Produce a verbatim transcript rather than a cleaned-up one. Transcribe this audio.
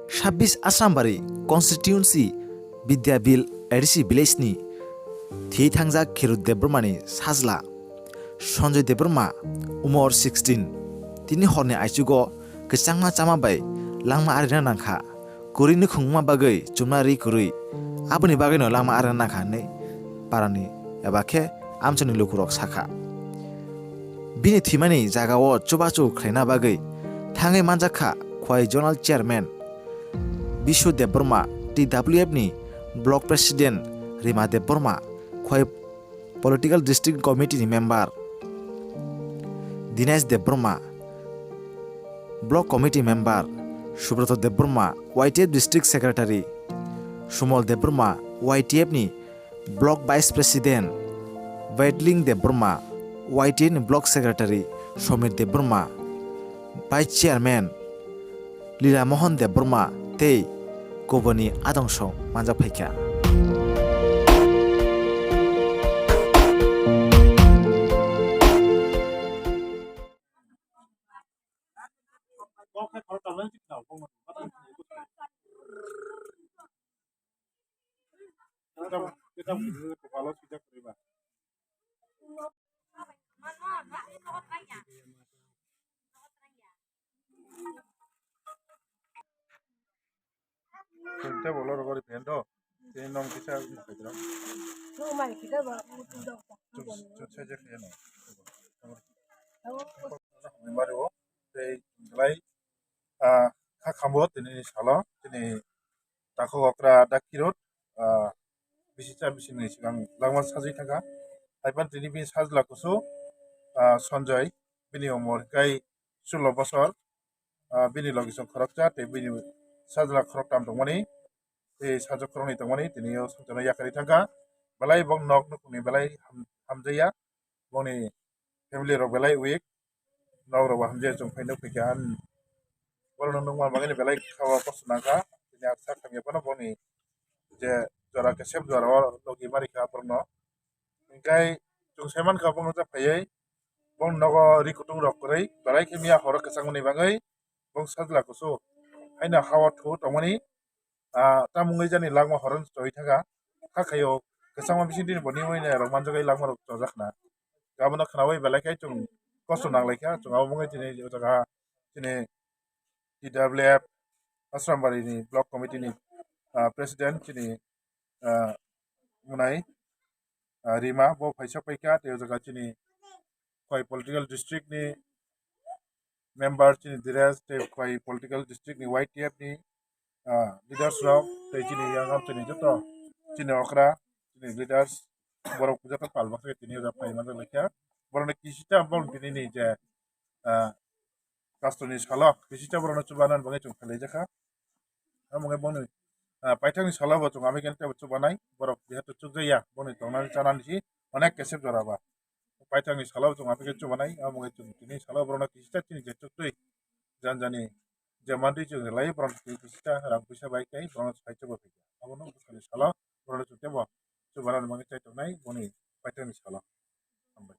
Sabbis Asrambari constituency Bidyabil A D C village ni thwi thangjak Kheru Debbarma ni sajla Sanjoy Debbarma, umor sixteen, tini horni aichugo kwchangma chama bai langma arina nangkha. Kwrwi nukhung wngma bagwi chumna ri kwrwi, aboni bagwino langma arina nangkha hinwi parani eba khe amchaini lukurok sakha. Bini thwimani jagao chubachu khlaina bagwi thangwi manjakha Khwai Zonal Chairman Bishu Debbarma, T W F ni Block President Rima Debbarma, Khwai Political District Committee ni member Dinesh Debbarma, Block Committee member Subroto Debbarma, Y T F District Secretary Sumol Debbarma, Y T F ni Block Vice President Baitling Debbarma, Y T F ni Block Secretary Somir Debbarma, Vice Chairman Lila Mohan Debbarma tei kubuni adong song manjak phaikha. Tei bolo rogori pendo. Tei nong kisa khaidra. Nong mai kisa ba. Chuk chuk sai je kheno. Mari o tei lai a kha khambo tini salo tini takhok okra dakirot a bisi cha bisi ni sigang langma sajwi thangkha. Haipan tini bini sajla kusu a Sanjay bini umor kai sulo bosor. Ah, bini logisong khoroksa tei bini sajla khoroktam tongmani tei sajwk khoroknwi tongmani tini o songchano yakarwi thangkha. Belai bong nok nukhungni belai ham-, hamjaya, bongni family rok belai weak, nok rok bo hamjaya chwng phai nukphaikha. Borokno nukma bagwino belai kha o kosto nangkha, tini ang sak hamya phano bongni je jora kesep jora o logi marikha borokno. Hinkhe chwng sai mankha, bongno ta phaiwi bongni nogo ri kutung rok kwrwi, belai khe miya horo kwchangmani bagwi bong sajla kusu haino ha-o thu tongmani, ah, tamungwi jani langma horo choi thangkha. Hakhaio kwchangma bisingtwi bo nimwi nairok manjagwi langma rok chojak na. Abono khwnawi belai khe chwng kosto nanglaikha, chwng abo wngwi chini o jaga chini T W F Asrambari ni block committee ni, ah, president chini ah, mwnai, ah, Rima, bo phaisa paikha, tei o jaga chini Khwai political district ni member chini Dheeraj, tei Khwai political district ni Y T F ni, ah, leaders rok, tei chini yang chini joto chini okra, chini leaders, borok joto palma khe tini o jaga phai manjak laikha. Borokni kisita bong tini ni je, ah, Kastorni salo kisita borokno chubanan bagwi chwng khlaijakha. Amo wngwi bongni, ah, paithakni salo bo chwng amikhe teibo chubanai, borok jehetu chukjaya, bongni tongnani chanani si onek kesep jora ba. Paithakni salo chwng amikhe chubanai, amo wngwi chwng tini salo borokno kisita chini je chuktwi janjani je mantwi chwng rwlai, borok tini kisita rang puisa bai tei borokno sai chuba phaikha. Abono bwskangni salo borokno chwng teibo chubanani bagwi chai tongnai, bongni paithakni salo. Hambai.